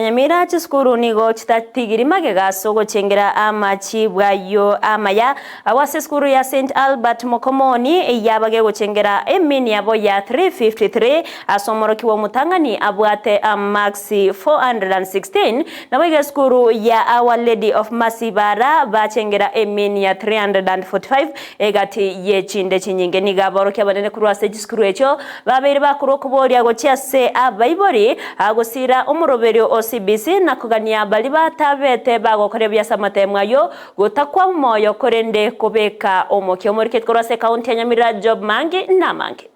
Nyamira chisukuru nigo chitatigiri magega ase ogochengera amachibu ayio amaya. Agwo ase esukuru ya Saint Albert Mokomoni yaba gegochengera emini yabo ya 353 ase omorokigwa omotang'ani abwate amarks 416. Naboigo esukuru ya Our Lady of Mercy bara bachengera emini ya 345 egati yechinde chinyinge. Nigo aborokia abanene korwa ase chisukuru echio Babeire bakorwa okoboria gochia ase abaibori, gosiira omoroberio o CBC na kogania baria batabete bagokora ebuya ase amateemwa ayio, gotakwa omoyo korende kobeka omokia. Omoriketi korwa ase ekaunti ya Nyamira Job Mangi namange.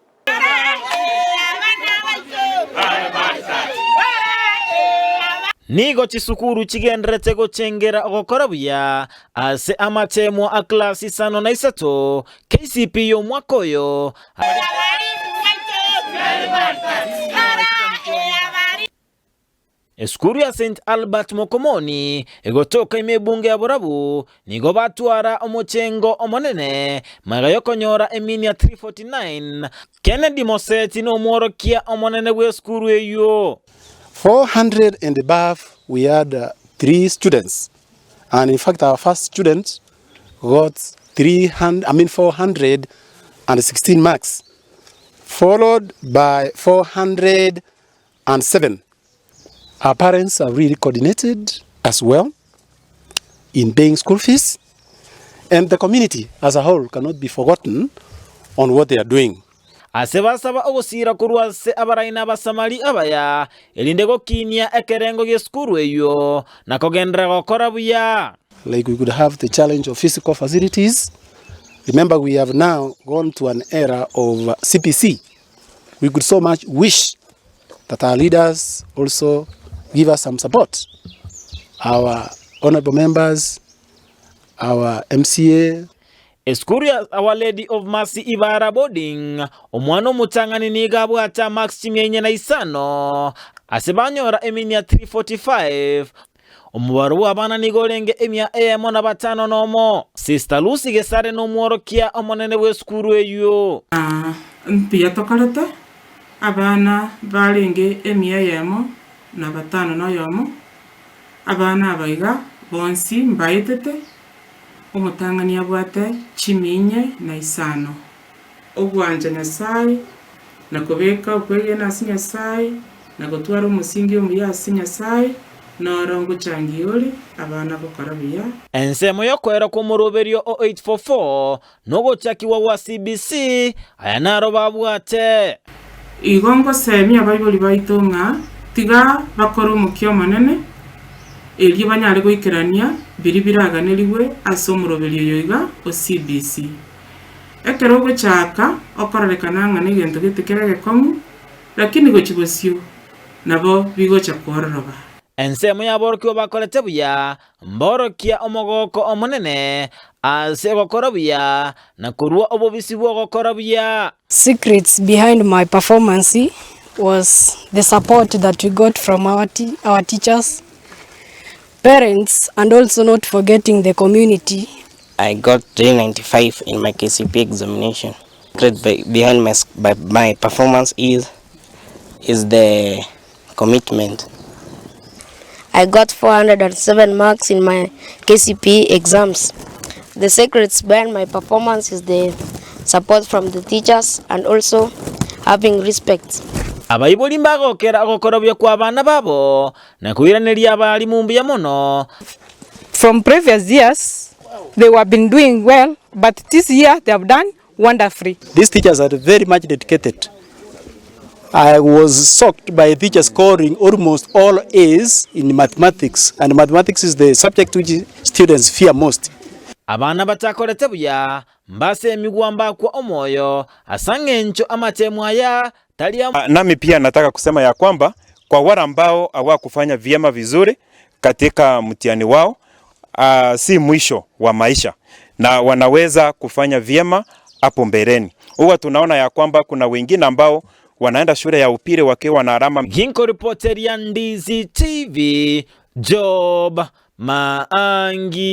Nigo chisukuru chigendererete gochengera ogokora buya ase amateemwa a class isano na isato KCPE y'omwaka oyo. Esukuru ya St Albert Mokomoni egotoka ime ebunge ya Borabu nigo batwara omochengo omonene magega yokonyora emini ya 349. Kennedy Moseti nomworokia omonene bw'esukuru eyio. 400 and above we had 3 students and in fact our first student got 300, I mean 416 marks followed by 407. Our parents have really coordinated as well in paying school fees and the community as a whole cannot be forgotten on what they are doing. Ase basaba ogosiira korwa ase abarai na Abasamari abaya, erinde gokinia ekerengo gi'esukuru eyio, na kogenderera gokora buya. Like we could have the challenge of physical facilities, remember we have now gone to an era of CBC, we could so much wish that our leaders also give us some support, our honorable members, our MCA. Esukuru ya Our Lady of Mercy Ibara Boarding, omwana omotang'ani nigo abwate amarks chimia inye na isano, ase banyora eminia 345. Omobaro bw'abana nigo orenge emia eyemo na batano nomo. Sister Lucy Gesare nomworokia omonene bw'esukuru eyio. Mbuya tokorete, abana barenge emia eyemo na batano noyomo, abana aba iga bonsi mbaetete, Omotang'ani abwate chimia inye na isano. Ogwancha Nyasae, na kobeka okwegena ase Nyasae, na gotwara omosingi omuya ase Nyasae, noro ngochangia ore abana gokora buya. Ensemo y'okoera kw'omoroberio o 844 nogochakigwa gwa CBC, aya naro babwate. Igo ngosemia abaibori baito ng'a tiga bakore omokia omonene, erio banyare goikerania biria biraganerigwe ase omoroberio oyo iga o CBC. Ekero ogochaka okororekana ng'a negento gete kere egekong'u, lakini gochia bosio nabo bigocha kwororoba. Ensemo y'aborokigwa bakorete buya Mborokia omogooko omonene ase ogokora buya, na korua obobisi bw'ogokora buya. Secrets behind my performance was the support that we got from our, our teachers, parents and also not forgetting the community. I got 395 in my KCPE examination. Secret behind my, my performance is, is the commitment. I got 407 marks in my KCPE exams. The secrets behind my performance is the support from the teachers and also having respect. Abaibori mbagokera ogokora buya kw'abana babo, na koiraneria abalimu mbuya mono. From previous years they were been doing well but this year they have done wonderfully. These teachers are very much dedicated. I was shocked by teachers scoring almost all A's in mathematics and mathematics is the subject which students fear most. Abana batakorete buya mbasemigwa mbakwa omoyo ase engencho amatemo aya tari amo. Nami pia nataka kusema ya kwamba kwa wale ambao hawakufanya vyema vizuri katika mtihani wao, uh, si mwisho wa maisha na wanaweza kufanya vyema hapo mbeleni. Huwa tunaona ya kwamba kuna wengine ambao wanaenda shule ya upili wakiwa na alama. Ginkoripoteria Ndizi TV, Job Maangi.